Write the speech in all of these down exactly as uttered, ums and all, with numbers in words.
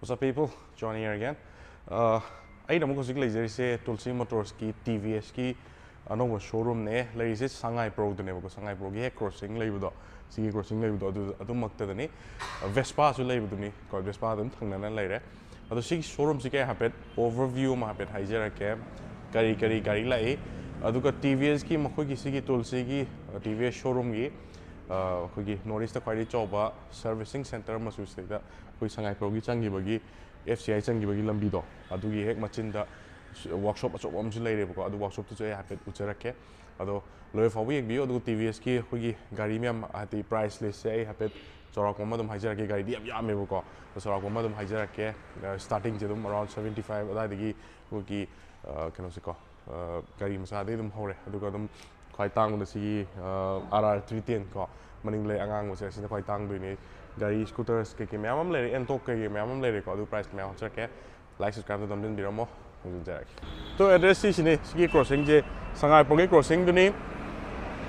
What's up, people? John here again. Uh, ꯑꯩꯅ ꯑꯃꯨꯛ ꯍꯧꯖꯤꯛ ꯂꯩꯖꯔꯤꯁꯦ ꯇꯨꯜꯁꯤ ꯃꯣꯇꯣꯔꯁꯀꯤ ꯇꯤ ꯚꯤ ꯑꯦꯁꯀꯤ ꯑꯅꯧꯕ ꯁꯣꯔꯨꯝꯅꯦ꯫ ꯂꯩꯔꯤꯁꯦ ꯁꯉꯥꯏ ꯄ꯭ꯔꯧꯗꯅꯦꯕꯀꯣ, ꯁꯉꯥꯏ ꯄ꯭ꯔꯧꯒꯤ ꯍꯦꯛ ꯀ꯭ꯔꯣꯁꯤꯡ ꯂꯩꯕꯗꯣ, ꯁꯤꯒꯤ ꯀ꯭ꯔꯣꯁꯤꯡ ꯂꯩꯕꯗꯣ ꯑꯗꯨ ꯑꯗꯨꯃꯛꯇꯗꯅꯤ꯫ ꯚꯦꯁꯄꯥꯁꯨ ꯂꯩꯕꯗꯨꯅꯤ ꯀꯣ, ꯚꯦꯁꯄꯥ ꯑꯗꯨꯝ ꯊꯪꯅꯅ ꯂꯩꯔꯦ꯫ ꯑꯗꯣ ꯁꯤꯒꯤ ꯁꯣꯔꯨꯝꯁꯤꯒꯤ ꯑꯩ ꯍꯥꯏꯐꯦꯠ ꯑꯣꯚꯔꯚ꯭ꯌꯨ ꯑꯃ ꯍꯥꯏꯐꯦꯠ ꯍꯥꯏꯖꯔꯛꯀꯦ꯫ ꯀꯔꯤ ꯀꯔꯤ ꯒꯥꯔꯤ ꯂꯥꯛꯏ, ꯑꯗꯨꯒ ꯇꯤ ꯚꯤ ꯑꯦꯁꯀꯤ ꯃꯈꯣꯏꯒꯤ ꯁꯤꯒꯤ ꯇꯨꯜꯁꯤꯒꯤ ꯇꯤ ꯚꯤ ꯑꯦꯁ ꯁꯣꯔꯨꯝꯒꯤ ꯑꯩꯈꯣꯏꯒꯤ ꯅꯣꯔꯠ ꯏꯁꯇ ꯈ꯭ꯋꯥꯏꯗꯒꯤ ꯆꯥꯎꯕ ꯁꯔꯚꯤꯁꯤꯡ ꯁꯦꯟꯇꯔ ꯑꯃꯁꯨ ꯁꯤꯗꯩꯗ ꯑꯩꯈꯣꯏ ꯁꯉꯥꯏ ꯄ꯭ꯔꯧꯒꯤ ꯆꯪꯈꯤꯕꯒꯤ, ꯑꯦꯐ ꯁꯤ ꯑꯥꯏ ꯆꯪꯈꯤꯕꯒꯤ ꯂꯝꯕꯤꯗꯣ, ꯑꯗꯨꯒꯤ ꯍꯦꯛ ꯃꯆꯤꯟꯗ ꯋꯥꯛꯁꯣꯞ ꯑꯆꯧꯕ ꯑꯃꯁꯨ ꯂꯩꯔꯦꯕꯀꯣ꯫ ꯑꯗꯨ ꯋꯥꯛꯁꯣꯞꯇꯨꯁꯨ ꯑꯩ ꯍꯥꯏꯐꯦꯠ ꯎꯠꯆꯔꯛꯀꯦ꯫ ꯑꯗꯣ ꯂꯣꯏꯕ ꯐꯥꯎꯕ ꯌꯦꯡꯕꯤꯌꯨ꯫ ꯑꯗꯨꯒ ꯇꯤ ꯚꯤ ꯑꯦꯁꯀꯤ ꯑꯩꯈꯣꯏꯒꯤ ꯒꯥꯔꯤ ꯃꯌꯥꯝ, ꯍꯥꯏꯗꯤ ꯄ꯭ꯔꯥꯏꯁ ꯂꯤꯁꯁꯦ ꯑꯩ ꯍꯥꯏꯐꯦꯠ ꯆꯥꯎꯔꯥꯛꯄ ꯑꯃ ꯑꯗꯨꯝ ꯍꯥꯏꯖꯔꯛꯀꯦ꯫ ꯒꯥꯔꯤꯗꯤ ꯌꯥꯝ ꯌꯥꯝꯃꯦꯕꯀꯣ꯫ ꯑꯗꯣ ꯆꯥꯎꯔꯥꯛꯄ ꯑꯃ ꯑꯗꯨꯝ ꯍꯥꯏꯖꯔꯛꯀꯦ꯫ ꯁ꯭ꯇꯥꯔꯇꯤꯡꯁꯦ ꯑꯗꯨꯝ ꯑꯔꯥꯎꯟ ꯁꯕꯦꯟꯇꯤ ꯐꯥꯏꯚ ꯑꯗꯨꯋꯥꯏꯗꯒꯤ ꯑꯩꯈꯣꯏꯒꯤ, ꯑ, ꯀꯩꯅꯣꯁꯦꯀꯣ, ꯑ, ꯒꯥꯔꯤ ꯃꯆꯥꯗꯩ ꯑꯗꯨꯝ ꯍꯧꯔꯦ꯫ ꯑꯗꯨꯒ ꯑꯗꯨꯝ ꯈ꯭ꯋꯥꯏ ꯇꯥꯡꯕꯗ ꯁꯤꯒꯤ, ꯑ, ꯑꯥꯔ ꯑꯥꯔ ꯊ꯭ꯔꯤ ꯇꯦꯟ ꯀꯣ, ꯃꯅꯤꯡ ꯂꯩ ꯑꯉꯥꯡꯕꯁꯦ, ꯑꯁꯤꯅ ꯈ꯭ꯋꯥꯏ ꯇꯥꯡꯗꯣꯏꯅꯦ꯫ ꯒꯥꯔꯤ, ꯁ꯭ꯀꯨꯇꯔꯁ ꯀꯩꯀꯩ ꯃꯌꯥꯝ ꯑꯃ ꯂꯩꯔꯦ, ꯑꯦꯟꯇꯣꯛ ꯀꯩꯀꯩ ꯃꯌꯥꯝ ꯑꯃ ꯂꯩꯔꯦꯀꯣ꯫ ꯑꯗꯨ ꯄ꯭ꯔꯥꯏꯁ ꯃꯌꯥꯝ ꯍꯥꯞꯆꯔꯛꯀꯦ꯫ ꯂꯥꯏꯛ, ꯁꯕꯁꯀ꯭ꯔꯥꯏꯕꯇ ꯅꯝꯁꯤꯟꯕꯤꯔꯝꯃꯣ꯫ ꯍꯧꯖꯤꯟꯖꯔꯛꯀꯦ꯫ ꯇꯣ, ꯑꯦꯗ꯭ꯔꯦꯁꯁꯤ ꯁꯤꯅꯤ, ꯁꯤꯒꯤ ꯀ꯭ꯔꯣꯁꯤꯡꯁꯦ, ꯁꯉꯥꯏꯄ꯭ꯔꯧꯒꯤ ꯀ꯭ꯔꯣꯁꯤꯡꯗꯨꯅꯤ꯫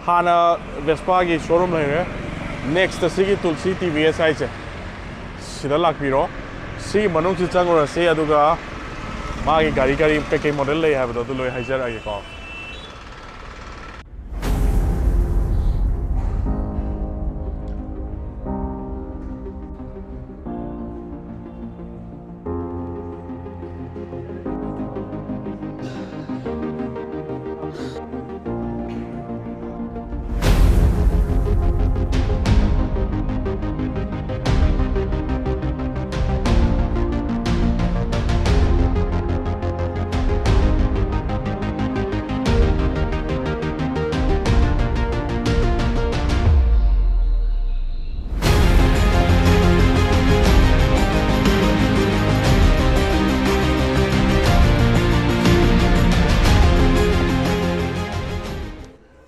ꯍꯥꯟꯅ ꯚꯦꯁꯄꯥꯒꯤ ꯁꯣꯔꯨꯝ ꯂꯩꯔꯦ꯫ ꯅꯦꯛꯁꯇ ꯁꯤꯒꯤ ꯇꯨꯜꯁꯤ ꯇꯤ ꯚꯤ ꯑꯦꯁ ꯍꯥꯏꯁꯦ, ꯁꯤꯗ ꯂꯥꯛꯄꯤꯔꯣ꯫ ꯁꯤꯒꯤ ꯃꯅꯨꯡꯁꯤ ꯆꯪꯉꯨꯔꯁꯤ, ꯑꯗꯨꯒ ꯃꯥꯒꯤ ꯒꯥꯔꯤ, ꯒꯥꯔꯤ ꯀꯩꯀꯩ ꯃꯣꯗꯦꯜ ꯂꯩ ꯍꯥꯏꯕꯗꯣ ꯑꯗꯨ ꯂꯣꯏ ꯍꯥꯏꯖꯔꯛꯑꯒꯦꯀꯣ꯫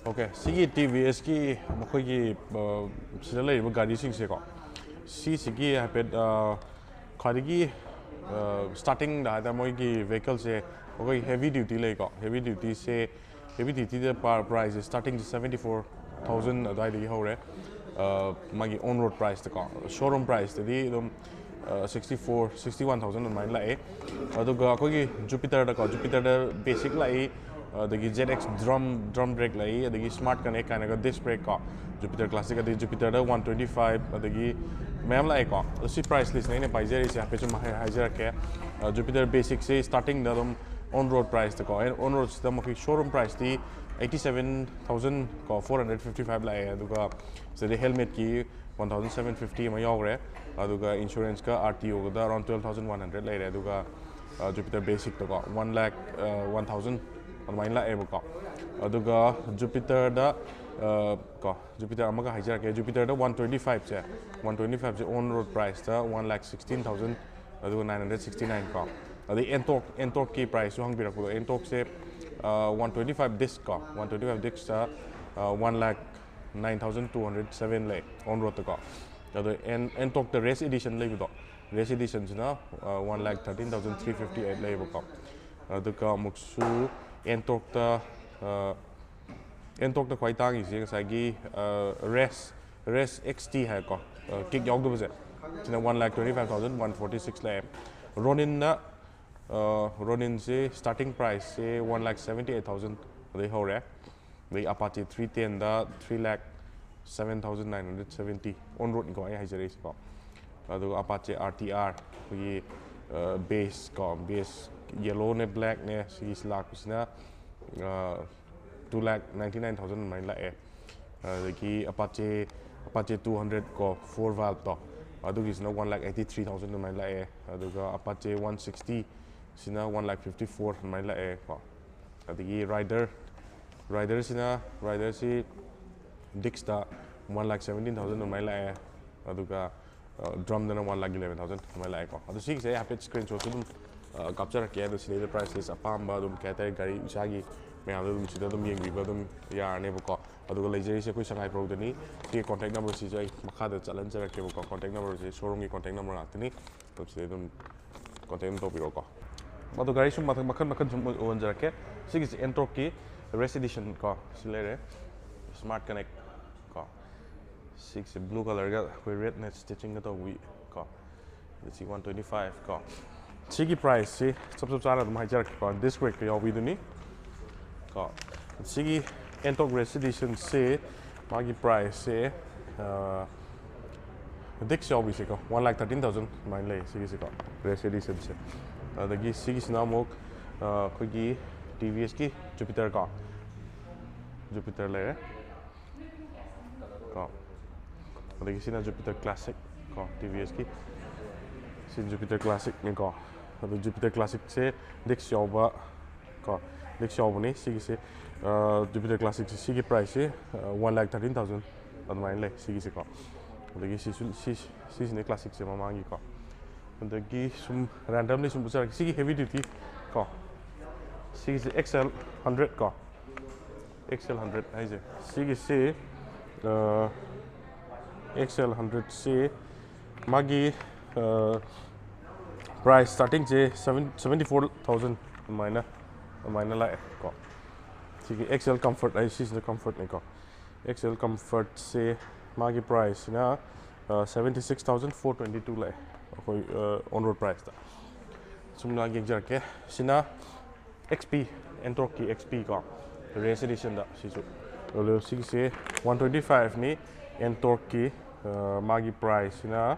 ꯑꯣꯀꯦ, ꯁꯤꯒꯤ ꯇꯤ ꯚꯤ ꯑꯦꯁꯀꯤ ꯃꯈꯣꯏꯒꯤ, ꯑ, ꯁꯤꯗ ꯂꯩꯔꯤꯕ ꯒꯥꯔꯤꯁꯤꯡꯁꯦꯀꯣ, ꯁꯤꯁꯤꯒꯤ ꯍꯥꯏꯐꯦꯠ, ꯑ, ꯈ꯭ꯋꯥꯏꯗꯒꯤ, ꯑ, ꯁ꯭ꯇꯥꯔꯇꯤꯡꯗ ꯍꯥꯏꯇꯥꯔꯦ, ꯃꯣꯏꯒꯤ ꯚꯦꯍꯤꯀꯜꯁꯦ ꯑꯩꯈꯣꯏ ꯍꯦꯚꯤ ꯗ꯭ꯌꯨꯇꯤ ꯂꯩꯀꯣ꯫ ꯍꯦꯚꯤ ꯗ꯭ꯌꯨꯇꯤꯁꯦ, ꯍꯦꯚꯤ ꯗ꯭ꯌꯨꯇꯤꯗ ꯄ꯭ꯔꯥꯏꯁꯁꯦ ꯁ꯭ꯇꯥꯔꯇꯤꯡꯁꯦ ꯁꯕꯦꯟꯇꯤ ꯐꯣꯔ ꯊꯥꯎꯖꯟ ꯑꯗꯨꯋꯥꯏꯗꯒꯤ ꯍꯧꯔꯦ꯫ ꯑ, ꯃꯥꯒꯤ ꯑꯣꯟ ꯔꯣꯗ ꯄ꯭ꯔꯥꯏꯁꯇꯀꯣ, ꯁꯣꯔꯨꯝ ꯄ꯭ꯔꯥꯏꯁꯇꯗꯤ ꯑꯗꯨꯝ sixty four sixty one thousand ꯑꯗꯨꯃꯥꯏꯅ ꯂꯥꯛꯑꯦ꯫ ꯑꯗꯨꯒ ꯑꯩꯈꯣꯏꯒꯤ ꯖꯨꯄꯤꯇꯔꯗꯀꯣ, ꯖꯨꯄꯤꯇꯔꯗ ꯕꯦꯁꯤꯛ ꯂꯥꯛꯏ, ꯑꯗꯒꯤ Z X drum drum break ꯂꯩ, ꯑꯗꯒꯤ ꯁ꯭ꯃꯥꯔꯠ ꯀꯅꯦꯛ ꯀꯥꯏꯅꯒ ꯗꯤꯁ ꯕ꯭ꯔꯦꯛ ꯀꯣ, ꯖꯨꯄꯤꯇꯔ ꯀ꯭ꯂꯥꯁꯤꯛ, ꯑꯗꯒꯤ ꯖꯨꯄꯤꯇꯔꯗ ꯋꯥꯟ ꯇ꯭ꯋꯦꯟꯇꯤ ꯐꯥꯏꯚ, ꯑꯗꯒꯤ ꯃꯌꯥꯝ ꯂꯥꯛꯑꯦꯀꯣ꯫ ꯑꯗꯣ ꯁꯤ ꯄ꯭ꯔꯥꯏꯁ ꯂꯤꯁꯅꯦ ꯑꯩꯅ ꯄꯥꯏꯖꯔꯤꯁꯦ, ꯍꯥꯏꯐꯦꯠ ꯁꯨꯝ ꯍꯥꯏ- ꯍꯥꯏꯖꯔꯛꯀꯦ꯫ ꯖꯨꯄꯤꯇꯔ ꯕꯦꯁꯤꯛꯁꯦ ꯁ꯭ꯇꯥꯔꯇꯤꯡꯗ ꯑꯗꯨꯝ ꯑꯣꯟ ꯔꯣꯗ ꯄ꯭ꯔꯥꯏꯁꯇꯀꯣ, ꯑꯣꯟ ꯔꯣꯗꯁꯤꯗ ꯃꯈꯣꯏ ꯁꯣꯔꯨꯝ ꯄ꯭ꯔꯥꯏꯁꯇꯤ ꯑꯩꯠꯇꯤ ꯁꯚꯦꯟ ꯊꯥꯎꯖꯟ ꯀꯣ ꯐꯣꯔ ꯍꯟꯗ꯭ꯔꯦꯠ ꯐꯤꯐꯇꯤ ꯐꯥꯏꯚ ꯂꯥꯛꯑꯦ꯫ ꯑꯗꯨꯒ ꯁꯤꯗꯩ ꯍꯦꯜꯃꯦꯠꯀꯤ ꯋꯥꯟ ꯊꯥꯎꯖꯟ ꯁꯚꯦꯟ ꯐꯤꯐꯇꯤ ꯑꯃ ꯌꯥꯎꯈ꯭ꯔꯦ꯫ ꯑꯗꯨꯒ ꯏꯟꯁꯨꯔꯦꯟꯁꯀ ꯑꯥꯔ ꯇꯤ ꯑꯣꯒꯗ around twelve thousand one hundred ꯂꯩꯔꯦ꯫ ꯑꯗꯨꯒ ꯖꯨꯄꯤꯇꯔ ꯕꯦꯁꯤꯛꯇꯀꯣ ꯋꯥꯟ ꯂꯥꯛ ꯋꯥꯟ ꯊꯥꯎꯖꯟ ꯑꯗꯨꯃꯥꯏꯅ ꯂꯥꯛꯑꯦꯕꯀꯣ꯫ ꯑꯗꯨꯒ ꯖꯨꯄꯤꯇꯔꯗ ꯀꯣ ꯖꯨꯄꯤꯇꯔ ꯑꯃꯒ ꯍꯥꯏꯖꯔꯛꯀꯦ꯫ ꯖꯨꯄꯤꯇꯔꯗ ꯋꯥꯟ ꯇ꯭ꯋꯦꯟꯇꯤ ꯐꯥꯏꯚꯁꯦ, ꯋꯥꯟ ꯇ꯭ꯋꯦꯟꯇꯤ ꯐꯥꯏꯚꯁꯦ ꯑꯣꯟ ꯔꯣꯗ ꯄ꯭ꯔꯥꯏꯁꯇ ꯋꯥꯟ ꯂꯥꯛ ꯁꯤꯛꯁꯇꯤꯟ ꯊꯥꯎꯖꯟ, ꯑꯗꯨꯒ ꯅꯥꯏꯟ ꯍꯟꯗ꯭ꯔꯦꯠ ꯁꯤꯛꯁꯇꯤ ꯅꯥꯏꯟ ꯀꯣ꯫ ꯑꯗꯩ ꯑꯦꯟꯇꯣꯛ ꯑꯦꯟꯇꯣꯛꯀꯤ ꯄ꯭ꯔꯥꯏꯁꯁꯨ ꯍꯪꯕꯤꯔꯛꯄꯗꯣ, ꯑꯦꯟꯇꯣꯛꯁꯦ ꯋꯥꯟ ꯇ꯭ꯋꯦꯟꯇꯤ ꯐꯥꯏꯚ ꯗꯤꯁ ꯀꯣ, ꯋꯥꯟ ꯇ꯭ꯋꯦꯟꯇꯤ ꯐꯥꯏꯚ ꯗꯤꯁꯇ one lakh nine thousand two hundred seven ꯂꯩ ꯑꯣꯟ ꯔꯣꯗꯇꯀꯣ꯫ ꯑꯗꯣ ꯑꯦꯟ ꯑꯦꯟꯇꯣꯛꯇ ꯔꯦꯁ ꯏꯗꯤꯁꯟ ꯂꯩꯕꯗꯣ, ꯔꯦꯁ ꯏꯗꯤꯁꯟꯁꯤꯅ one lakh thirteen thousand three fifty eight ꯂꯩꯌꯦꯕꯀꯣ꯫ ꯑꯗꯨꯒ ꯑꯃꯨꯛꯁꯨ ꯑꯦꯟꯇꯣꯛꯇ ꯑꯦꯟꯇꯣꯛꯇ ꯈ꯭ꯋꯥꯏ ꯇꯥꯡꯉꯤꯁꯦ ꯉꯁꯥꯏꯒꯤ ꯔꯦꯁ ꯔꯦꯁ ꯑꯦꯛꯁ ꯇꯤ ꯍꯥꯏꯀꯣ, ꯀꯤꯛ ꯌꯥꯎꯗꯕꯁꯦ, ꯁꯤꯅ one lakh twenty five thousand one forty six ꯂꯥꯛꯑꯦ꯫ ꯔꯣꯅꯤꯟꯅ ꯔꯣꯅꯤꯟꯁꯦ ꯁ꯭ꯇꯥꯔꯇꯤꯡ ꯄ꯭ꯔꯥꯏꯁꯁꯦ one lakh seventy eight thousand ꯑꯗꯩ ꯍꯧꯔꯦ꯫ ꯑꯗꯩ ꯑꯄꯥꯆꯦ ꯊ꯭ꯔꯤ ꯇꯦꯟꯗ three lakh seven thousand nine hundred seventy on ꯔꯣꯗꯅꯤꯀꯣ ꯑꯩ ꯍꯥꯏꯖꯔꯛꯏꯁꯤꯀꯣ꯫ ꯑꯗꯨꯒ ꯑꯄꯥꯆꯦ ꯑꯥꯔ ꯇꯤ ꯑꯥꯔ ꯑꯩꯈꯣꯏꯒꯤ ꯕꯦꯁ ꯀꯣ, ꯕꯦꯁ ꯌꯦꯂꯣꯅꯦ ꯕ꯭ꯂꯦꯛꯅꯦ ꯁꯤꯒꯤꯁꯤ ꯂꯥꯛꯄꯁꯤꯅ ꯇꯨ ꯂꯥꯛ ꯅꯥꯏꯟꯇꯤ ꯅꯥꯏꯟ ꯊꯥꯎꯖꯟ ꯑꯗꯨꯃꯥꯏꯅ ꯂꯥꯛꯑꯦ꯫ ꯑꯗꯒꯤ ꯑꯄꯥꯆꯦ ꯑꯄꯥꯆꯦ ꯇꯨ ꯍꯟꯗ꯭ꯔꯦꯠ ꯀꯣ, ꯐꯣꯔ ꯚꯥꯜꯕꯇꯣ, ꯑꯗꯨꯒꯤꯁꯤꯅ ꯋꯥꯟ ꯂꯥꯛ ꯑꯩꯠꯇꯤ ꯊ꯭ꯔꯤ ꯊꯥꯎꯖꯟ ꯑꯗꯨꯃꯥꯏꯅ ꯂꯥꯛꯑꯦ꯫ ꯑꯗꯨꯒ ꯑꯄꯥꯆꯦ ꯋꯥꯟ ꯁꯤꯛꯁꯇꯤ ꯁꯤꯅ ꯋꯥꯟ ꯂꯥꯛ ꯐꯤꯐꯇꯤ ꯐꯣꯔ ꯑꯗꯨꯃꯥꯏꯅ ꯂꯥꯛꯑꯦꯀꯣ꯫ ꯑꯗꯒꯤ ꯔꯥꯏꯗꯔ ꯔꯥꯏꯗꯔꯁꯤꯅ ꯔꯥꯏꯗꯔꯁꯤ ꯗꯤꯛꯁꯇ ꯋꯥꯟ ꯂꯥꯛ ꯁꯚꯦꯟꯇꯤꯟ ꯊꯥꯎꯖꯟ ꯑꯗꯨꯃꯥꯏꯅ ꯂꯥꯛꯑꯦ꯫ ꯑꯗꯨꯒ ꯗ꯭ꯔꯝꯗꯅ ꯋꯥꯟ ꯂꯥꯛ ꯏꯂꯦꯚꯦꯟ ꯊꯥꯎꯖꯟ ꯑꯗꯨꯃꯥꯏꯅ ꯂꯥꯛꯑꯦꯀꯣ꯫ ꯑꯗꯣ ꯁꯤꯒꯤꯁꯦ ꯑꯩ ꯍꯥꯏꯐꯦꯠ ꯁ꯭ꯀ꯭ꯔꯤꯟ ꯁꯣꯠꯁꯨ ꯑꯗꯨꯝ ꯀꯥꯞꯆꯔꯛꯀꯦ꯫ ꯑꯗꯣ ꯁꯤꯗꯩꯗ ꯄ꯭ꯔꯥꯏꯁ ꯂꯤꯁ ꯑꯄꯥꯝꯕ ꯑꯗꯨꯝ ꯀꯩ ꯍꯥꯏꯇꯥꯔꯦ, ꯒꯥꯔꯤ ꯏꯁꯥꯒꯤ ꯃꯌꯥꯝꯗꯣ ꯑꯗꯨꯝ ꯁꯤꯗ ꯑꯗꯨꯝ ꯌꯦꯡꯕꯤꯕ ꯑꯗꯨꯝ ꯌꯥꯔꯅꯦꯕꯀꯣ꯫ ꯑꯗꯨꯒ ꯂꯩꯖꯔꯤꯁꯦ ꯑꯩꯈꯣꯏ ꯁꯉꯥꯏ ꯄ꯭ꯔꯧꯗꯅꯤ꯫ ꯁꯤꯒꯤ ꯀꯣꯟꯇꯦꯛ ꯅꯝꯕꯔꯁꯤꯁꯨ ꯑꯩ ꯃꯈꯥꯗ ꯆꯠꯍꯟꯖꯔꯛꯀꯦꯕꯀꯣ꯫ ꯀꯣꯟꯇꯦꯛ ꯅꯝꯕꯔꯁꯦ ꯁꯣꯔꯨꯝꯒꯤ ꯀꯣꯟꯇꯦꯛ ꯅꯝꯕꯔ ꯉꯥꯛꯇꯅꯤ꯫ ꯑꯗꯨꯝ ꯁꯤꯗꯩ ꯑꯗꯨꯝ ꯀꯣꯟꯇꯦꯛ ꯑꯗꯨꯝ ꯇꯧꯕꯤꯔꯣꯀꯣ꯫ ꯑꯗꯣ ꯒꯥꯔꯤ ꯁꯨꯝ ꯃꯊꯪ ꯃꯈꯜ ꯃꯈꯜ ꯁꯨꯝ ꯑꯣꯟꯖꯔꯛꯀꯦ꯫ ꯁꯤꯒꯤꯁꯦ ꯑꯦꯟꯇꯣꯛꯀꯤ ꯔꯦꯁ ꯏꯗꯤꯁꯟ ꯀꯣ, ꯁꯤ ꯂꯩꯔꯦ, ꯁ꯭ꯃꯥꯔꯠ ꯀꯅꯦꯛ ꯀꯣ꯫ ꯁꯤꯒꯤꯁꯦ ꯕ꯭ꯂꯨ ꯀꯂꯔꯒ ꯑꯩꯈꯣꯏ ꯔꯦꯗꯅ ꯁ꯭ꯇꯤꯆꯤꯡꯒ ꯇꯧꯕꯤ ꯀꯣ꯫ ꯁꯤ ꯋꯥꯟ ꯇ꯭ꯋꯦꯟꯇꯤ ꯐꯥꯏꯚ ꯀꯣ꯫ ꯁꯤꯒꯤ ꯄ꯭ꯔꯥꯏꯁꯁꯤ ꯆꯞ ꯆꯞ ꯆꯥꯅ ꯑꯗꯨꯝ ꯍꯥꯏꯖꯔꯛꯀꯦꯀꯣ, ꯗꯤꯁ ꯕ꯭ꯔꯦꯛꯀ ꯌꯥꯎꯕꯤꯗꯨꯅꯤ ꯀꯣ꯫ ꯁꯤꯒꯤ ꯑꯦꯟꯇꯣꯛ ꯔꯦꯁ ꯑꯦꯗꯤꯁꯟꯁꯤ ꯃꯥꯒꯤ ꯄ꯭ꯔꯥꯏꯁꯁꯦ disks ꯌꯥꯎꯕꯤꯁꯦꯀꯣ, one lakh thirteen thousand ꯑꯗꯨꯃꯥꯏꯅ ꯂꯩ ꯁꯤꯒꯤꯁꯦꯀꯣ, ꯔꯦꯁ ꯑꯦꯗꯤꯁꯟꯁꯦ꯫ ꯑꯗꯒꯤ ꯁꯤꯒꯤꯁꯤꯅ ꯑꯃꯨꯛ ꯑ, ꯑꯩꯈꯣꯏꯒꯤ ꯇꯤ ꯚꯤ ꯑꯦꯁꯀꯤ ꯖꯨꯄꯤꯇꯔ ꯀꯣ, ꯖꯨꯄꯤꯇꯔ ꯂꯩꯔꯦ ꯀꯣ꯫ ꯑꯗꯒꯤ ꯁꯤꯅ ꯖꯨꯄꯤꯇꯔ ꯀ꯭ꯂꯥꯁꯤꯛ ꯀꯣ, ꯇꯤ ꯚꯤ ꯑꯦꯁꯀꯤ꯫ ꯁꯤ ꯖꯨꯄꯤꯇꯔ ꯀ꯭ꯂꯥꯁꯤꯛꯅꯤꯀꯣ꯫ ꯑꯗꯣ ꯖꯨꯄꯤꯇꯔ ꯀ꯭ꯂꯥꯁꯤꯛꯁꯦ ꯗꯤꯛꯁ ꯌꯥꯎꯕ ꯀꯣ, ꯗꯤꯛꯁ ꯌꯥꯎꯕꯅꯤ ꯁꯤꯒꯤꯁꯦ꯫ ꯖꯨꯄꯤꯇꯔ ꯀ꯭ꯂꯥꯁꯤꯛꯁꯦ ꯁꯤꯒꯤ ꯄ꯭ꯔꯥꯏꯁꯁꯦ ꯋꯥꯟ ꯂꯥꯛ ꯊꯥꯔꯇꯤꯟ ꯊꯥꯎꯖꯟ ꯑꯗꯨꯃꯥꯏꯅ ꯂꯩ ꯁꯤꯒꯤꯁꯦꯀꯣ꯫ ꯑꯗꯒꯤ ꯁꯤꯁꯨ ꯁꯤ, ꯁꯤꯁꯤꯅ ꯀ꯭ꯂꯥꯁꯤꯛꯁꯦ ꯃꯃꯥꯡꯒꯤꯀꯣ꯫ ꯑꯗꯒꯤ ꯁꯨꯝ ꯔꯦꯟꯗꯝꯂꯤ ꯁꯨꯝ ꯎꯠꯆꯔꯛꯀꯦ꯫ ꯁꯤꯒꯤ ꯍꯦꯚꯤ ꯗ꯭ꯌꯨꯇꯤ ꯀꯣ, ꯁꯤꯒꯤꯁꯦ ꯑꯦꯛꯁ ꯑꯦꯜ ꯍꯟꯗ꯭ꯔꯦꯠ ꯀꯣ, ꯑꯦꯛꯁ ꯑꯦꯜ ꯍꯟꯗ꯭ꯔꯦꯠ ꯍꯥꯏꯁꯦ꯫ ꯁꯤꯒꯤꯁꯤ ꯑꯦꯛꯁ ꯑꯦꯜ ꯍꯟꯗ꯭ꯔꯦꯠꯁꯤ ꯃꯥꯒꯤ ꯄ꯭ꯔꯥꯏꯁ ꯁ꯭ꯇꯥꯔꯇꯤꯡꯁꯦ ꯁꯕꯦꯟ ꯁꯕꯦꯟꯇꯤ ꯐꯣꯔ ꯊꯥꯎꯖꯟ ꯑꯗꯨꯃꯥꯏꯅ, ꯑꯗꯨꯃꯥꯏꯅ ꯂꯥꯛꯑꯦ ꯀꯣ꯫ ꯁꯤꯒꯤ ꯑꯦꯛꯁ ꯑꯦꯜ ꯀꯝꯐꯔꯠ ꯍꯥꯏ, ꯁꯤꯁꯤꯅ ꯀꯝꯐꯔꯠꯅꯤꯀꯣ꯫ ꯑꯦꯛꯁ ꯑꯦꯜ ꯀꯝꯐꯔꯠꯁꯦ ꯃꯥꯒꯤ ꯄ꯭ꯔꯥꯏꯁꯁꯤꯅ seventy six thousand four twenty two ꯂꯥꯛꯑꯦ ꯑꯩꯈꯣꯏ ꯑꯣꯟ ꯔꯣꯗ ꯄ꯭ꯔꯥꯏꯁꯇ꯫ ꯁꯨꯝ ꯂꯥꯛ ꯌꯦꯡꯖꯔꯛꯀꯦ꯫ ꯁꯤꯅ ꯑꯦꯛꯁ ꯄꯤ, ꯑꯦꯟꯇꯣꯛꯀꯤ ꯑꯦꯛꯁ ꯄꯤ ꯀꯣ, ꯔꯦꯁ ꯑꯦꯗꯤꯁꯟꯗ ꯁꯤꯁꯨ꯫ ꯑꯗꯣ ꯁꯤꯒꯤꯁꯦ ꯋꯥꯟ ꯇ꯭ꯋꯦꯟꯇꯤ ꯐꯥꯏꯚꯅꯤ ꯑꯦꯟꯇꯣꯛꯀꯤ꯫ ꯃꯥꯒꯤ ꯄ꯭ꯔꯥꯏꯁꯁꯤꯅ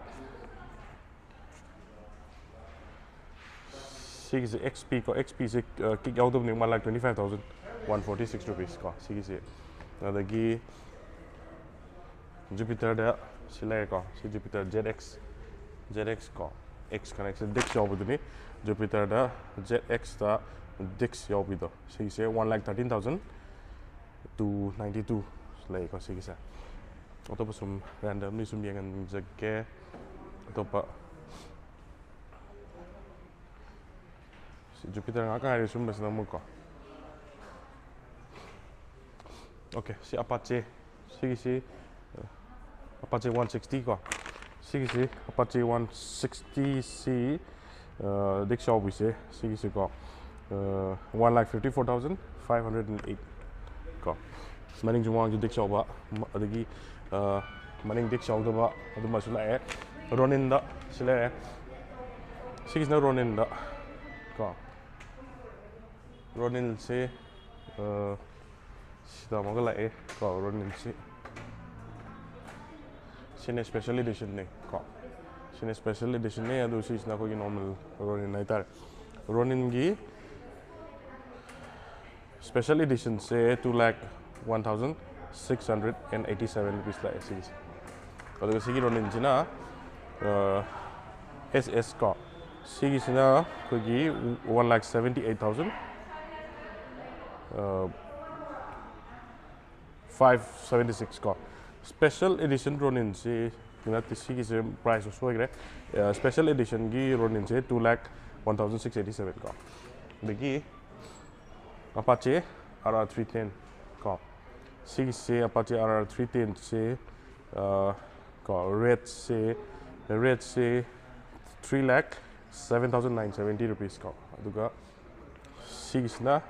ꯁꯤꯒꯤꯁꯦ ꯑꯦꯛꯁ ꯄꯤ ꯀꯣ, ꯑꯦꯛꯁ ꯄꯤꯁꯦ ꯀꯤꯛ ꯌꯥꯎꯗꯕꯅꯤ, one lakh twenty five thousand one forty six rupees ꯀꯣ ꯁꯤꯒꯤꯁꯦ꯫ ꯑꯗꯒꯤ ꯖꯨꯄꯤꯇꯔꯗ ꯁꯤ ꯂꯩꯔꯦꯀꯣ, ꯁꯤ Jupiter Z X, Z X ꯀꯣ, ꯑꯦꯛꯁ ꯀꯅꯦꯛꯁꯟ ꯗꯤꯛꯁ ꯌꯥꯎꯕꯗꯨꯅꯤ꯫ ꯖꯨꯄꯤꯇꯔꯗ ꯖꯦꯠ ꯑꯦꯛꯁꯇ ꯗꯤꯛꯁ ꯌꯥꯎꯕꯤꯗꯣ, ꯁꯤꯒꯤꯁꯦ one lakh thirteen thousand two ninety two ꯂꯩꯀꯣ ꯁꯤꯒꯤꯁꯦ꯫ ꯑꯇꯣꯞꯄ ꯁꯨꯝ ꯔꯦꯟꯗꯝꯂꯤ ꯁꯨꯝ ꯌꯦꯡꯍꯟꯖꯒꯦ꯫ ꯑꯇꯣꯞꯄ ꯖꯨꯄꯤꯇꯔ ꯉꯥꯛ ꯉꯥꯏꯔꯦ ꯁꯨꯝꯕꯁꯤꯅ ꯑꯃꯨꯛꯀꯣ꯫ ꯑꯣꯀꯦ, ꯁꯤ ꯑꯄꯥꯆꯦ, ꯁꯤꯒꯤꯁꯤ ꯑꯄꯥꯆꯦ ꯋꯥꯟ ꯁꯤꯛꯁꯇꯤ ꯀꯣ꯫ ꯁꯤꯒꯤꯁꯤ ꯑꯄꯥꯆꯦ ꯋꯥꯟ ꯁꯤꯛꯁꯇꯤꯁꯤ ꯗꯤꯛꯁ ꯌꯥꯎꯕꯤꯁꯦ ꯁꯤꯒꯤꯁꯤꯀꯣ, one lakh fifty four thousand five hundred and eight ꯀꯣ꯫ ꯃꯅꯤꯡꯁꯨ ꯃꯃꯥꯡꯁꯨ ꯗꯤꯛꯁ ꯌꯥꯎꯕ, ꯃ-, ꯑꯗꯒꯤ ꯑ, ꯃꯅꯤꯡ ꯗꯤꯛꯁ ꯌꯥꯎꯗꯕ ꯑꯗꯨꯝꯕꯁꯨ ꯂꯥꯛꯑꯦ꯫ ꯔꯣꯅꯤꯟꯗ ꯁꯤ ꯂꯩꯔꯦ꯫ ꯁꯤꯒꯤꯁꯤꯅ ꯔꯣꯅꯤꯟꯗ ꯀꯣ꯫ ꯔꯣꯅꯤꯟꯁꯦ, ꯑ, ꯁꯤꯗ ꯑꯃꯒ ꯂꯥꯛꯑꯦ ꯀꯣ, ꯔꯣꯅꯤꯟꯁꯤ꯫ ꯁꯤꯅ special editionꯅꯦ ꯀꯣ꯫ ꯁꯤꯅ special editionꯅꯦ, ꯑꯗꯨ ꯁꯤꯁꯤꯅ ꯑꯩꯈꯣꯏꯒꯤ normal ꯔꯣꯅꯤꯟ ꯍꯥꯏꯇꯥꯔꯦ꯫ ꯔꯣꯅꯤꯟꯒꯤ special editionꯁꯦ two lakh one thousand six hundred and eighty seven rupees ꯂꯥꯛꯑꯦ ꯁꯤꯒꯤꯁꯦ꯫ ꯑꯗꯨꯒ ꯁꯤꯒꯤ ꯔꯣꯅꯤꯟꯁꯤꯅ, ꯑ, S S ꯀꯣ꯫ ꯁꯤꯒꯤꯁꯤꯅ ꯑꯩꯈꯣꯏꯒꯤ one lakh seventy eight thousand, ꯑ, five seventy six ꯀꯣ꯫ Special edition ꯔꯣꯅꯤꯟꯁꯤ ꯅꯠꯇꯦ, ꯁꯤꯒꯤꯁꯦ price ꯁꯣꯏꯈ꯭ꯔꯦ꯫ ꯑ, special editionꯒꯤ ꯔꯣꯅꯤꯟꯁꯦ two lakh one thousand six eighty seven ꯀꯣ꯫ ꯑꯗꯒꯤ Apache R R three ten ꯀꯣ꯫ ꯁꯤꯒꯤꯁꯦ Apache R R three ten ꯁꯦ, ꯑ, ꯀꯣ, ꯔꯦꯠꯁꯦ, ꯔꯦꯠꯁꯦ three lakh seven thousand nine seventy rupees ꯀꯣ꯫ ꯑꯗꯨꯒ ꯁꯤꯒꯤꯁꯤꯅ,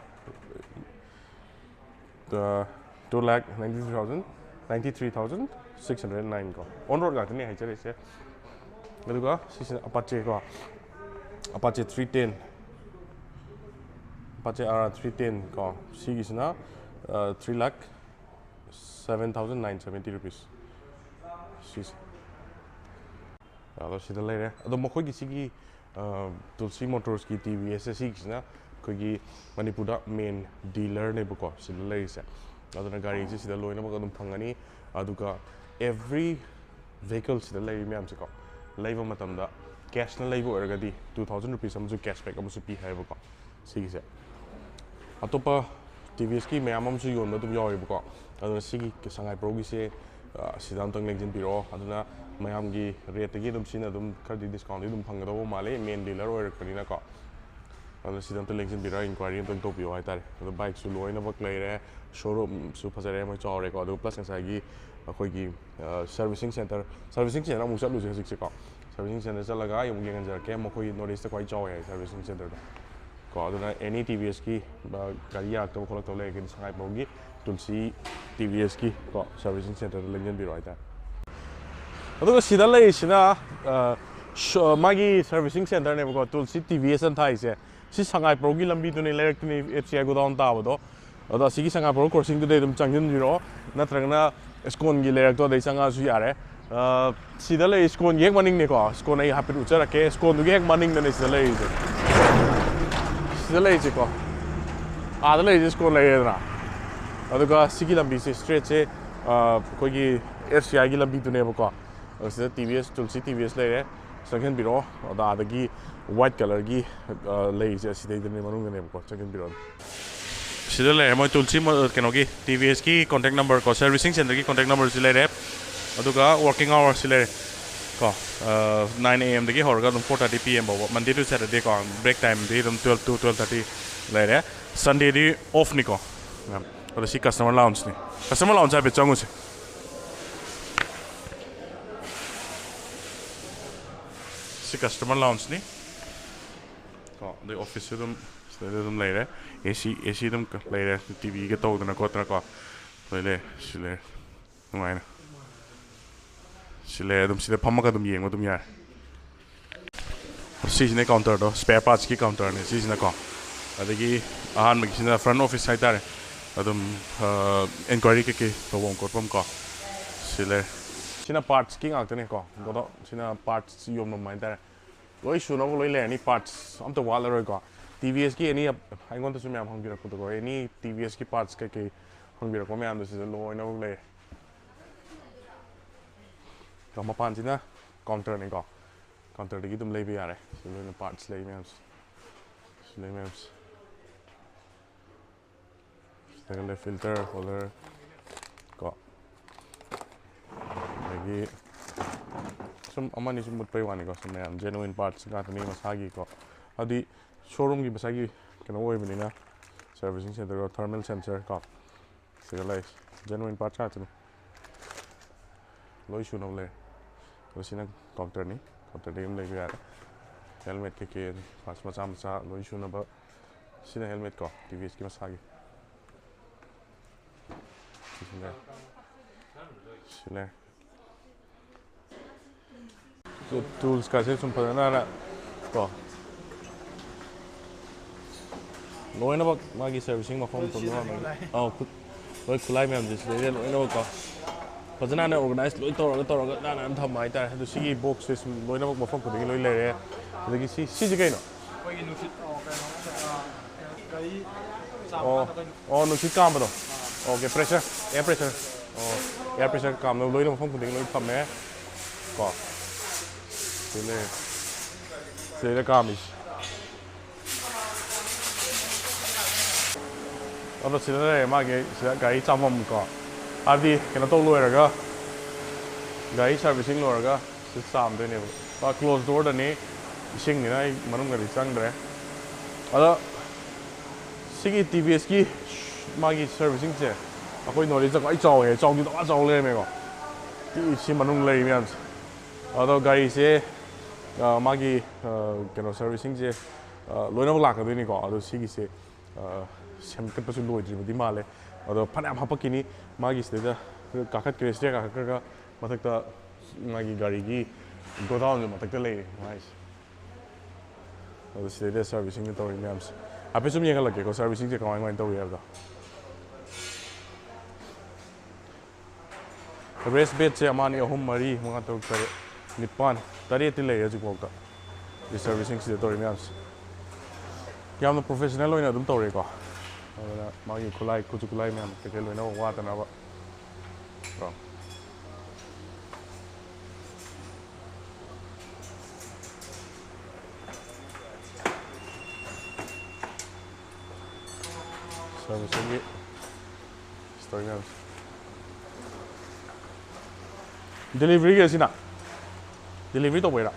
ꯑ, two lakh ninety three thousand, ninety three thousand six hundred nine ꯀꯣ꯫ On road ꯉꯥꯛꯇꯅꯦ ꯍꯥꯏꯖꯔꯤꯁꯦ꯫ ꯑꯗꯨꯒ ꯁꯤꯁꯤꯅ Apache ꯀꯣ, Apache three ten, Apache R R three ten ꯀꯣ꯫ ꯁꯤꯒꯤꯁꯤꯅ, ꯑ, three lakh seven thousand nine seventy rupees꯫ ꯁꯤꯁꯦ꯫ ꯑꯗꯣ ꯁꯤꯗ ꯂꯩꯔꯦ꯫ ꯑꯗꯣ ꯃꯈꯣꯏꯒꯤ ꯁꯤꯒꯤ, ꯑ, Tulsi Motorsꯀꯤ T V S ꯁꯦ ꯁꯤꯒꯤꯁꯤꯅ ꯑꯩꯈꯣꯏꯒꯤ ꯃꯅꯤꯄꯨꯔꯗ main dealerꯅꯦꯕꯀꯣ ꯁꯤꯗ ꯂꯩꯔꯤꯁꯦ꯫ ꯑꯗꯨꯅ ꯒꯥꯔꯤꯁꯦ ꯁꯤꯗ ꯂꯣꯏꯅꯃꯛ ꯑꯗꯨꯝ ꯐꯪꯒꯅꯤ꯫ ꯑꯗꯨꯒ every vehicle ꯁꯤꯗ ꯂꯩꯔꯤ ꯃꯌꯥꯝꯁꯦꯀꯣ, ꯂꯩꯕ ꯃꯇꯝꯗ cashꯅ ꯂꯩꯕ ꯑꯣꯏꯔꯒꯗꯤ two thousand rupees ꯑꯃꯁꯨ cashback ꯑꯃꯁꯨ ꯄꯤ ꯍꯥꯏꯌꯦꯕꯀꯣ ꯁꯤꯒꯤꯁꯦ꯫ ꯑꯇꯣꯞꯄ T V Sꯀꯤ ꯃꯌꯥꯝ ꯑꯃꯁꯨ ꯌꯣꯟꯕ ꯑꯗꯨꯝ ꯌꯥꯎꯋꯦꯕꯀꯣ꯫ ꯑꯗꯨꯅ ꯁꯤꯒꯤ ꯁꯉꯥꯏ ꯄ꯭ꯔꯧꯒꯤꯁꯦ, ꯑ, ꯁꯤꯗ ꯑꯝꯇꯪ ꯂꯦꯡꯁꯤꯟꯕꯤꯔꯛꯑꯣ꯫ ꯑꯗꯨꯅ ꯃꯌꯥꯝꯒꯤ rateꯇꯒꯤ ꯑꯗꯨꯝ ꯁꯤꯅ ꯑꯗꯨꯝ ꯈꯔꯗꯤ discountꯇꯤ ꯑꯗꯨꯝ ꯐꯪꯒꯗꯧꯕ ꯃꯥꯜꯂꯤ, main dealer ꯑꯣꯏꯔꯛꯄꯅꯤꯅꯀꯣ꯫ ꯑꯗꯣ ꯁꯤꯗ ꯑꯝꯇ ꯂꯦꯡꯁꯤꯟꯕꯤꯔꯒ inquiry ꯑꯝꯇꯪ ꯇꯧꯕꯤꯌꯣ ꯍꯥꯏꯇꯥꯔꯦ꯫ ꯑꯗꯣ bikeꯁꯨ ꯂꯣꯏꯅꯃꯛ ꯂꯩꯔꯦ, showroomꯁꯨ ꯐꯖꯔꯦ, ꯃꯣꯏ ꯆꯥꯎꯔꯦꯀꯣ꯫ ꯑꯗꯨꯒ plus ꯉꯁꯥꯏꯒꯤ ꯑꯩꯈꯣꯏꯒꯤ, ꯑ, servicing center, servicing center ꯑꯃꯨꯛ ꯆꯠꯂꯨꯁꯦ ꯍꯧꯖꯤꯛꯁꯦꯀꯣ꯫ Servicing center ꯆꯠꯂꯒ ꯑꯩ ꯑꯃꯨꯛ ꯌꯦꯡꯍꯟꯖꯔꯛꯀꯦ, ꯃꯈꯣꯏ North Eastꯇ ꯈ꯭ꯋꯥꯏ ꯆꯥꯎꯋꯦ ꯍꯥꯏ servicing centerꯗꯣ ꯀꯣ꯫ ꯑꯗꯨꯅ any T V Sꯀꯤ, ꯑ, ꯒꯥꯔꯤ ꯌꯥꯔꯛꯇꯕ ꯈꯣꯠꯂꯛꯇꯕ ꯂꯩꯔꯒꯗꯤ ꯁꯉꯥꯏꯄ꯭ꯔꯧꯒꯤ Tulsi T V Sꯀꯤ ꯀꯣ servicing centerꯗ ꯂꯦꯡꯁꯤꯟꯕꯤꯔꯣ ꯍꯥꯏꯇꯥꯔꯦ꯫ ꯑꯗꯨꯒ ꯁꯤꯗ ꯂꯩꯔꯤꯁꯤꯅ, ꯑ, ꯁ-, ꯃꯥꯒꯤ servicing centreꯅꯦꯕꯀꯣ, ꯇꯨꯜꯁꯤ ꯇꯤ ꯚꯤ ꯑꯦꯁ ꯑꯅ ꯊꯥꯏꯁꯦ꯫ ꯁꯤ ꯁꯉꯥꯏꯄ꯭ꯔꯧꯒꯤ ꯂꯝꯕꯤꯗꯨꯅꯤ, ꯂꯩꯔꯛꯇꯨꯅꯤ, ꯑꯦꯐ ꯁꯤ ꯑꯥꯏ ꯒꯣꯗꯥꯎꯟ ꯇꯥꯕꯗꯣ꯫ ꯑꯗꯣ ꯑꯁꯤꯒꯤ ꯁꯉꯥꯏꯄ꯭ꯔꯧ crossingꯗꯨꯗꯩ ꯑꯗꯨꯝ ꯆꯪꯁꯤꯟꯕꯤꯔꯛꯑꯣ, ꯅꯠꯇ꯭ꯔꯒꯅ ꯁ꯭ꯀꯣꯟꯒꯤ ꯂꯩꯔꯛꯇꯣ ꯑꯗꯩ ꯆꯪꯉꯛꯑꯁꯨ ꯌꯥꯔꯦ꯫ ꯑ, ꯁꯤꯗ ꯂꯩ ꯁ꯭ꯀꯣꯟꯒꯤ ꯍꯦꯛ ꯃꯅꯤꯡꯅꯦꯀꯣ, ꯁ꯭ꯀꯣꯟ ꯑꯩ ꯍꯥꯏꯐꯦꯠ ꯎꯠꯆꯔꯛꯀꯦ꯫ ꯁ꯭ꯀꯣꯟꯗꯨꯒꯤ ꯍꯦꯛ ꯃꯅꯤꯡꯗꯅꯦ ꯁꯤꯗ ꯂꯩꯔꯤꯁꯦ꯫ ꯁꯤꯗ ꯂꯩꯔꯤꯁꯦꯀꯣ, ꯑꯥꯗ ꯂꯩꯔꯤꯁꯦ ꯁ꯭ꯀꯣꯟ ꯂꯩꯔꯦꯗꯅ, ꯑꯗꯨꯒ ꯁꯤꯒꯤ ꯂꯝꯕꯤꯁꯦ straightꯁꯦ, ꯑ, ꯑꯩꯈꯣꯏꯒꯤ ꯑꯦꯐ ꯁꯤ ꯑꯥꯏꯒꯤ ꯂꯝꯕꯤꯗꯨꯅꯦꯕꯀꯣ꯫ ꯑꯗꯣ ꯁꯤꯗ ꯇꯤ ꯚꯤ ꯑꯦꯁ, ꯇꯨꯜꯁꯤ ꯇꯤ ꯚꯤ ꯑꯦꯁ ꯂꯩꯔꯦ, ꯆꯪꯁꯤꯟꯕꯤꯔꯛꯑꯣ꯫ ꯑꯗ ꯑꯥꯗꯒꯤ white colourꯒꯤ, ꯑ, ꯂꯩꯔꯤꯁꯦ ꯑꯁꯤꯗꯩꯗꯅꯦ, ꯃꯅꯨꯡꯗꯅꯦꯕꯀꯣ, ꯆꯪꯁꯤꯟꯕꯤꯔꯛꯑꯣ꯫ ꯁꯤꯗ ꯂꯩꯔꯦ ꯃꯣꯏ ꯇꯨꯜꯁꯤ ꯃ-, ꯀꯩꯅꯣꯒꯤ ꯇꯤ ꯚꯤ ꯑꯦꯁꯀꯤ contact number ꯀꯣ, servicing centreꯒꯤ contact numberꯁꯤ ꯂꯩꯔꯦ, ꯑꯗꯨꯒ working hourꯁꯤ ꯂꯩꯔꯦ ꯀꯣ, ꯑ, nine A M ꯗꯒꯤ ꯍꯧꯔꯒ ꯑꯗꯨꯝ four thirty P M ꯐꯥꯎꯕ, Monday to Saturday ꯀꯣ, break timeꯗꯤ ꯑꯗꯨꯝ twelve to twelve thirty ꯂꯩꯔꯦ, Sundayꯗꯤ offꯅꯤꯀꯣ꯫ ꯑꯗꯣ ꯁꯤ customer loungeꯅꯤ, customer lounge ꯍꯥꯏꯐꯦꯠ ꯆꯪꯉꯨꯁꯦ꯫ ꯁꯤ customer loungeꯅꯤ ꯀꯣ, ꯑꯗꯩ officeꯁꯨ ꯑꯗꯨꯝ ꯁꯤꯗꯩꯗ ꯑꯗꯨꯝ ꯂꯩꯔꯦ, ꯑꯦ ꯁꯤ, ꯑꯦ ꯁꯤ ꯑꯗꯨꯝ ꯂꯩꯔꯦ, ꯇꯤ ꯚꯤꯒ ꯇꯧꯗꯅ ꯈꯣꯠꯇꯅꯀꯣ, ꯂꯣꯏ ꯂꯩꯔꯦ꯫ ꯁꯤ ꯂꯩꯔꯦ ꯅꯨꯡꯉꯥꯏꯅ, ꯁꯤ ꯂꯩꯔꯦ꯫ ꯑꯗꯨꯝ ꯁꯤꯗ ꯐꯝꯃꯒ ꯑꯗꯨꯝ ꯌꯦꯡꯕ ꯑꯗꯨꯝ ꯌꯥꯔꯦ꯫ ꯁꯤꯁꯤꯅ counterꯗꯣ, spare partsꯀꯤ counterꯅꯦ ꯁꯤꯁꯤꯅꯀꯣ꯫ ꯑꯗꯒꯤ ꯑꯍꯥꯟꯕꯒꯤꯁꯤꯅ front office ꯍꯥꯏꯇꯥꯔꯦ, ꯑꯗꯨꯝ, ꯑ, inquiry ꯀꯩꯀꯩ ꯇꯧꯐꯝ ꯈꯣꯠꯐꯝ ꯀꯣ꯫ ꯁꯤ ꯂꯩꯔꯦ꯫ ꯁꯤꯅ partsꯀꯤ ꯉꯥꯛꯇꯅꯦꯀꯣ, ꯒꯣꯗꯥꯎꯟ, ꯁꯤꯅ parts ꯌꯣꯟꯐꯝ ꯍꯥꯏꯇꯥꯔꯦ꯫ ꯂꯣꯏ ꯁꯨꯅꯕ ꯂꯣꯏ ꯂꯩꯔꯅꯤ, parts ꯑꯝꯇ ꯋꯥꯠꯂꯔꯣꯏꯀꯣ꯫ ꯇꯤ ꯚꯤ ꯑꯦꯁꯀꯤ any, ꯑꯩꯉꯣꯟꯗꯁꯨ ꯃꯌꯥꯝ ꯍꯪꯕꯤꯔꯛꯄꯗꯀꯣ, any ꯇꯤ ꯚꯤ ꯑꯦꯁꯀꯤ parts ꯀꯩꯀꯩ ꯍꯪꯕꯤꯔꯛꯄ ꯃꯌꯥꯝꯗꯣ ꯁꯤꯗ ꯂꯣꯏꯅꯃꯛ ꯂꯩꯔꯦ꯫ ꯀꯣ, ꯃꯄꯥꯟꯁꯤꯅ counterꯅꯤꯀꯣ, counterꯗꯒꯤ ꯑꯗꯨꯝ ꯂꯩꯕ ꯌꯥꯔꯦ꯫ ꯁꯤ ꯂꯣꯏꯅ parts ꯂꯩ ꯃꯌꯥꯝꯁꯦ, ꯁꯤ ꯂꯩ ꯃꯌꯥꯝꯁꯦ꯫ ꯁꯤꯗꯒ ꯂꯩ filter, holder ꯀꯣ, ꯑꯗꯒꯤ ꯁꯨꯝ ꯑꯃꯅꯤ ꯁꯨꯝ ꯃꯨꯠꯄꯩ ꯋꯥꯅꯤꯀꯣ꯫ ꯁꯨꯝ ꯃꯌꯥꯝ genuine parts ꯉꯥꯛꯇꯅꯤ ꯃꯁꯥꯒꯤꯀꯣ, ꯍꯥꯏꯗꯤ showroomꯒꯤ ꯃꯁꯥꯒꯤ ꯀꯩꯅꯣ ꯑꯣꯏꯕꯅꯤꯅ, servicing centre ꯀꯣ, thermal sensor ꯀꯣ꯫ ꯁꯤꯗ ꯂꯩ, genuine parts ꯉꯥꯛꯇꯅꯤ, ꯂꯣꯏ ꯁꯨꯅꯕ ꯂꯩ꯫ ꯑꯗꯣ ꯁꯤꯅ counterꯅꯤ, counterꯗꯒꯤ ꯑꯗꯨꯝ ꯂꯩꯕ ꯌꯥꯔꯦ꯫ Helmet ꯀꯩꯀꯩ parts ꯃꯆꯥ ꯃꯆꯥ ꯂꯣꯏ ꯁꯨꯅꯕ꯫ ꯁꯤꯅ helmet ꯀꯣ, ꯇꯤ ꯚꯤ ꯑꯦꯁꯀꯤ ꯃꯁꯥꯒꯤ꯫ ꯁꯤ ꯂꯩ꯫ ꯁꯤ ꯂꯩ꯫ ꯇꯨꯜꯁꯀꯥꯁꯦ ꯁꯨꯝ ꯐꯖꯅ ꯀꯣ, ꯂꯣꯏꯅꯃꯛ ꯃꯥꯒꯤ ꯁꯔꯚꯤꯁꯤꯡ ꯃꯐꯝ ꯃꯇꯣꯟꯗ ꯃꯥꯟꯅꯩ꯫ ꯑꯧ, ꯈꯨꯠ-, ꯂꯣꯏ ꯈꯨꯠꯂꯥꯏ ꯃꯌꯥꯝꯁꯦ ꯁꯤꯗꯩꯗ ꯂꯣꯏꯅꯃꯛꯀꯣ ꯐꯖꯅ ꯍꯥꯟꯅ ꯑꯣꯔꯒꯅꯥꯏꯁ ꯂꯣꯏ ꯇꯧꯔꯒ ꯇꯧꯔꯒ ꯅꯥꯟꯅ ꯑꯗꯨꯝ ꯊꯝꯕ ꯍꯥꯏꯇꯥꯔꯦ꯫ ꯑꯗꯨ ꯁꯤꯒꯤ ꯕꯣꯛꯁꯁꯦ ꯁꯨꯝ ꯂꯣꯏꯅꯃꯛ ꯃꯐꯝ ꯈꯨꯗꯤꯡꯒꯤ ꯂꯣꯏ ꯂꯩꯔꯦ꯫ ꯑꯗꯒꯤ ꯁꯤ, ꯁꯤꯁꯦ ꯀꯩꯅꯣ? ꯑꯩꯈꯣꯏꯒꯤ ꯅꯨꯡꯁꯤꯠ, ꯑꯣ, ꯀꯩꯅꯣ, ꯑ, ꯒꯥꯔꯤ ꯆꯥꯝꯕ ꯑꯣ, ꯀꯥꯟꯗ ꯑꯩꯈꯣꯏ ꯑꯣ, ꯅꯨꯡꯁꯤꯠ ꯀꯥꯝꯕꯗꯣ꯫ Okay, pressure, air pressure. ꯑꯣ, ꯑꯦꯌꯔ ꯄ꯭ꯔꯦꯁꯔ ꯀꯥꯝꯅꯕ ꯂꯣꯏꯅ ꯃꯐꯝ ꯈꯨꯗꯤꯡꯒꯤ ꯂꯣꯏ ꯊꯝꯃꯦ꯫ ꯀꯣ, ꯁꯤ ꯂꯩꯔꯦ꯫ ꯁꯤꯗꯩꯗ ꯀꯥꯝꯃꯤꯁꯤ꯫ ꯑꯗꯣ ꯁꯤꯗ ꯂꯩꯔꯦ ꯃꯥꯒꯤ ꯁꯤꯗ ꯒꯥꯔꯤ ꯆꯥꯝꯐꯝ ꯀꯣ, ꯍꯥꯏꯕꯗꯤ ꯀꯩꯅꯣ ꯇꯧ ꯂꯣꯏꯔꯒ, ꯒꯥꯔꯤ ꯁꯥꯔꯚꯤꯁꯤꯡ ꯂꯣꯏꯔꯒ ꯁꯤ ꯆꯥꯝꯗꯣꯏꯅꯦꯕ꯫ ꯃꯥ ꯀ꯭ꯂꯣꯖ ꯗꯣꯔꯗꯅꯤ, ꯏꯁꯤꯡꯅꯤꯅ ꯑꯩ ꯃꯅꯨꯡꯗꯗꯤ ꯆꯪꯗ꯭ꯔꯦ꯫ ꯑꯗꯣ ꯁꯤꯒꯤ ꯇꯤ ꯚꯤ ꯑꯦꯁꯀꯤ ꯃꯥꯒꯤ ꯁꯥꯔꯚꯤꯁꯤꯡꯁꯦ ꯑꯩꯈꯣꯏ ꯅꯣꯂꯦꯖꯇ ꯈ꯭ꯋꯥꯏ ꯆꯥꯎꯋꯦ, ꯆꯥꯎꯗꯤ ꯇꯧꯔ ꯆꯥꯎ ꯂꯩꯔꯝꯃꯦꯀꯣ꯫ ꯁꯤ ꯃꯅꯨꯡ ꯂꯩꯔꯤ ꯃꯌꯥꯝꯁꯦ꯫ ꯑꯗꯣ ꯒꯥꯔꯤꯁꯦ, ꯑ, ꯃꯥꯒꯤ, ꯑ, ꯀꯩꯅꯣ ꯁꯥꯔꯚꯤꯁꯤꯡꯁꯦ, ꯑ, ꯂꯣꯏꯅꯃꯛ ꯂꯥꯛꯀꯗꯣꯏꯅꯤꯀꯣ꯫ ꯑꯗꯣ ꯁꯤꯒꯤꯁꯦ, ꯑ, ꯁꯦꯝꯒꯠꯄꯁꯨ ꯂꯣꯏꯗ꯭ꯔꯤꯕꯗꯤ ꯃꯥꯜꯂꯦ꯫ ꯑꯗꯣ ꯐꯅꯌꯥꯝ ꯍꯥꯄꯛꯈꯤꯅꯤ꯫ ꯃꯥꯒꯤ ꯁꯤꯗꯩꯗ ꯀꯥꯈꯠꯈ꯭ꯔꯦ, ꯁꯤꯗ ꯀꯥꯈꯠꯈ꯭ꯔꯒ ꯃꯊꯛꯇ ꯃꯥꯒꯤ ꯒꯥꯔꯤꯒꯤ ꯒꯣꯗꯥꯎꯟꯁꯨ ꯃꯊꯛꯇ ꯂꯩꯔꯦ ꯃꯥꯒꯤꯁꯦ꯫ ꯑꯗꯣ ꯁꯤꯗꯩꯗ ꯁꯥꯔꯚꯤꯁꯤꯡ ꯇꯧꯔꯤ ꯃꯌꯥꯝꯁꯦ ꯍꯥꯏꯐꯦꯠ ꯁꯨꯝ ꯌꯦꯡꯍꯜꯂꯛꯀꯦꯀꯣ, ꯁꯥꯔꯚꯤꯁꯤꯡꯁꯦ ꯀꯃꯥꯏ ꯀꯃꯥꯏꯅ ꯇꯧꯔꯤ ꯍꯥꯏꯕꯗꯣ꯫ ꯔꯦꯁ ꯕꯦꯗꯁꯦ ꯑꯃ, ꯑꯅꯤ, ꯑꯍꯨꯝ, ꯃꯔꯤ, ꯃꯉꯥ, ꯇꯔꯨꯛ, ꯇꯔꯦꯠ, ꯅꯤꯄꯥꯟ, ꯇꯔꯦꯠꯇꯤ ꯂꯩꯔꯦ ꯍꯧꯖꯤꯛꯐꯥꯎꯗ꯫ ꯁꯥꯔꯚꯤꯁꯤꯡ ꯁꯤꯗ ꯇꯧꯔꯤ ꯃꯌꯥꯝꯁꯦ ꯌꯥꯝꯅ ꯄ꯭ꯔꯣꯐꯦꯁꯅꯦꯜ ꯑꯣꯏꯅ ꯑꯗꯨꯝ ꯇꯧꯔꯦꯀꯣ꯫ ꯑꯗꯨꯅ ꯃꯥꯒꯤ ꯈꯨꯠꯂꯥꯏ, ꯈꯨꯠꯁꯨ ꯈꯨꯠꯂꯥꯏ ꯃꯌꯥꯝ ꯀꯩꯀꯩ ꯂꯣꯏꯅꯃꯛ ꯋꯥꯠꯇꯅꯕ ꯀꯣ꯫ ꯁꯥꯔꯚꯤꯁꯤꯡꯒꯤ ꯁꯤꯁꯇꯔ ꯃꯌꯥꯝꯁꯦ꯫ ꯗꯦꯂꯤꯚꯔꯤꯒꯤ ꯑꯁꯤꯅ? ꯗꯦꯂꯤꯚꯔꯤ ꯇꯧꯕꯩꯔꯥ?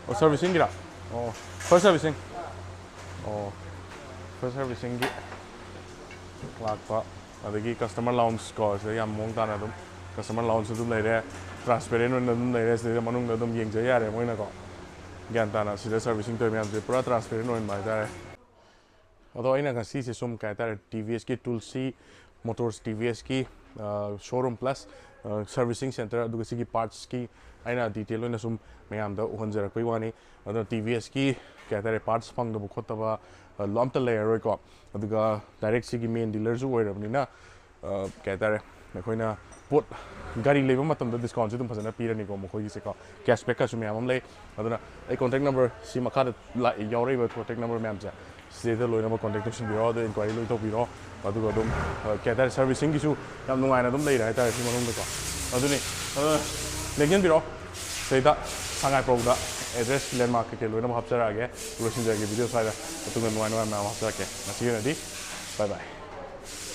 ꯑꯣ, ꯁꯥꯔꯚꯤꯁꯤꯡꯒꯤꯔꯥ? ꯑꯣ, ꯐꯥꯔꯁ ꯁꯥꯔꯚꯤꯁꯤꯡ꯫ ꯑꯣ, ꯐꯥꯔꯁ ꯁꯥꯔꯚꯤꯁꯤꯡꯒꯤ ꯂꯥꯛꯄ꯫ ꯑꯗꯒꯤ ꯀꯁꯇꯃꯔ ꯂꯥꯎꯟꯁ ꯀꯣ, ꯁꯤꯗ ꯌꯥꯝ ꯃꯑꯣꯡ ꯇꯥꯅ ꯑꯗꯨꯝ ꯀꯁꯇꯃꯔ ꯂꯥꯎꯟꯁ ꯑꯗꯨꯝ ꯂꯩꯔꯦ꯫ ꯇ꯭ꯔꯥꯟꯁꯄꯦꯔꯦꯟ ꯑꯣꯏꯅ ꯑꯗꯨꯝ ꯂꯩꯔꯦ꯫ ꯁꯤꯗꯩꯗ ꯃꯅꯨꯡꯗ ꯑꯗꯨꯝ ꯌꯦꯡꯖ ꯌꯥꯔꯦ ꯃꯣꯏꯅꯀꯣ꯫ ꯒ꯭ꯌꯥꯟ ꯇꯥꯅ ꯁꯤꯗ ꯁꯥꯔꯚꯤꯁꯤꯡ ꯇꯧꯔꯤ ꯃꯌꯥꯝꯁꯦ ꯄꯨꯔꯥ ꯇ꯭ꯔꯥꯟꯁꯄꯦꯔꯦꯟ ꯑꯣꯏꯍꯟꯕ ꯍꯥꯏꯇꯥꯔꯦ꯫ ꯑꯗꯣ ꯑꯩꯅ ꯉꯁꯤꯁꯦ ꯁꯨꯝ ꯀꯩ ꯍꯥꯏꯇꯥꯔꯦ, ꯇꯤ ꯚꯤ ꯑꯦꯁꯀꯤ ꯇꯨꯜꯁꯤ ꯃꯣꯇꯣꯔꯁ ꯇꯤ ꯚꯤ ꯑꯦꯁꯀꯤ, uh, showroom plus servicing centre, ꯑꯗꯨꯒ ꯁꯤꯒꯤ ꯄꯥꯔꯠꯁꯀꯤ ꯑꯩꯅ ꯗꯤꯇꯦꯜ ꯑꯣꯏꯅ ꯁꯨꯝ ꯃꯌꯥꯝꯗ ꯎꯍꯟꯖꯔꯛꯄꯩ ꯋꯥꯅꯤ꯫ ꯑꯗꯨꯅ ꯇꯤ ꯚꯤ ꯑꯦꯁꯀꯤ ꯀꯩ ꯍꯥꯏꯇꯥꯔꯦ, ꯄꯥꯔꯠꯁ ꯐꯪꯗꯕ ꯈꯣꯠꯇꯕ ꯑ, ꯑꯝꯇ ꯂꯩꯔꯔꯣꯏꯀꯣ꯫ ꯑꯗꯨꯒ ꯗꯥꯏꯔꯦꯛ ꯁꯤꯒꯤ ꯃꯦꯟ ꯗꯤꯂꯔꯁꯨ ꯑꯣꯏꯔꯕꯅꯤꯅ, ꯑ, ꯀꯩ ꯍꯥꯏꯇꯥꯔꯦ, ꯑꯩꯈꯣꯏꯅ ꯄꯣꯠ, ꯒꯥꯔꯤ ꯂꯩꯕ ꯃꯇꯝꯗ ꯗꯤꯁꯀꯥꯎꯟꯁꯨ ꯑꯗꯨꯝ ꯐꯖꯅ ꯄꯤꯔꯅꯤꯀꯣ ꯃꯈꯣꯏꯒꯤꯁꯦꯀꯣ꯫ ꯀꯦꯁꯕꯦꯛꯀꯁꯨ ꯃꯌꯥꯝ ꯑꯃ ꯂꯩ꯫ ꯑꯗꯨꯅ ꯑꯩ ꯀꯣꯟꯇꯦꯛ ꯅꯝꯕꯔ ꯁꯤ ꯃꯈꯥꯗ ꯂꯥꯛꯏ, ꯌꯥꯎꯔꯛꯏꯕ ꯀꯣꯟꯇꯦꯛ ꯅꯝꯕꯔ ꯃꯌꯥꯝꯁꯦ, ꯁꯤꯗꯩꯗ ꯂꯣꯏꯅꯃꯛ ꯀꯣꯟꯇꯦꯛ ꯇꯧꯁꯤꯟꯕꯤꯔꯣ, ꯑꯗꯨ ꯏꯟꯀ꯭ꯋꯥꯏꯔꯤ ꯂꯣꯏ ꯇꯧꯕꯤꯔꯣ꯫ ꯑꯗꯨꯒ ꯑꯗꯨꯝ, ꯑ, ꯀꯩ ꯍꯥꯏꯇꯥꯔꯦ, ꯁꯔꯚꯤꯁꯤꯡꯒꯤꯁꯨ ꯌꯥꯝ ꯅꯨꯡꯉꯥꯏꯅ ꯑꯗꯨꯝ ꯂꯩꯔꯦ ꯍꯥꯏꯇꯥꯔꯦ ꯁꯤ ꯃꯅꯨꯡꯗꯀꯣ꯫ ꯑꯗꯨꯅꯤ, ꯑꯗꯨꯅ ꯂꯦꯡꯁꯤꯟꯕꯤꯔꯣ꯫ ꯁꯤꯗꯩꯗ ꯁꯉꯥꯏꯄ꯭ꯔꯧꯗ ꯑꯦꯗ꯭ꯔꯦꯁ, ꯂꯦꯟꯃꯥꯔꯛ ꯀꯩꯀꯩ ꯂꯣꯏꯅꯃꯛ ꯍꯥꯞꯆꯔꯛꯑꯒꯦ, ꯂꯣꯏꯁꯤꯟꯖꯔꯒꯦ ꯚꯤꯗꯤꯑꯣ ꯁ꯭ꯋꯥꯏꯗ꯫ ꯃꯇꯨꯡꯗ ꯅꯨꯡꯉꯥꯏ ꯅꯨꯡꯉꯥꯏ ꯃꯌꯥꯝ ꯍꯥꯞꯆꯔꯛꯀꯦ꯫ ꯉꯁꯤꯒꯤ ꯑꯣꯏꯅꯗꯤ bye bye꯫